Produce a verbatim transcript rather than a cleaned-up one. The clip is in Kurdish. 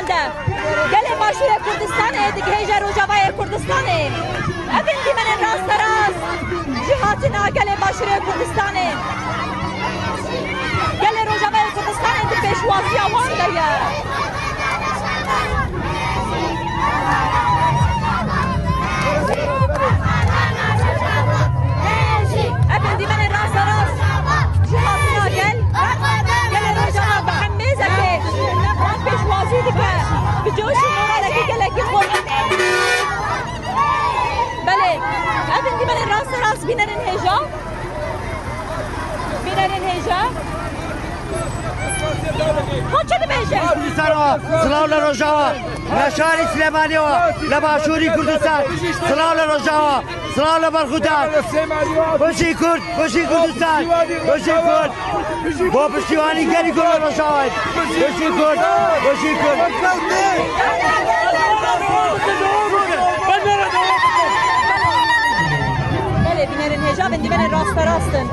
de gelê Başûrê Kurdistanê digihêje Rojavayê Kurdistanê. Ev in dîmenên rasterast ji hatina gelê Başûrê Kurdistanê. Gelê Rojavayê Kurdistanê di pêşwaziya wan de ye. Ev in dîmenên rasterast ji hatina gel, gelê Rojava bi hemêzekê wan pêşwazî dike, bi coş û moralekî gelekî xweş. Belê, ev in dîmenên rasterast bînerên hêja. Bînerên hêja. Xwe çi dibêje? Kurdistan wa, silav li Rojava, li şarê Silêmaniyê wa, li Başûrî Kurdistan, silav li Rojava, silav li Berxudan. Bijî Kurd, bijî Kurdistan, bijî Kurd. Bo piştîwanî gelî Kurd li Rojava. Bijî Kurd, bijî Kurd. Belê, bînerên hêja bin dîmenên rasterast in.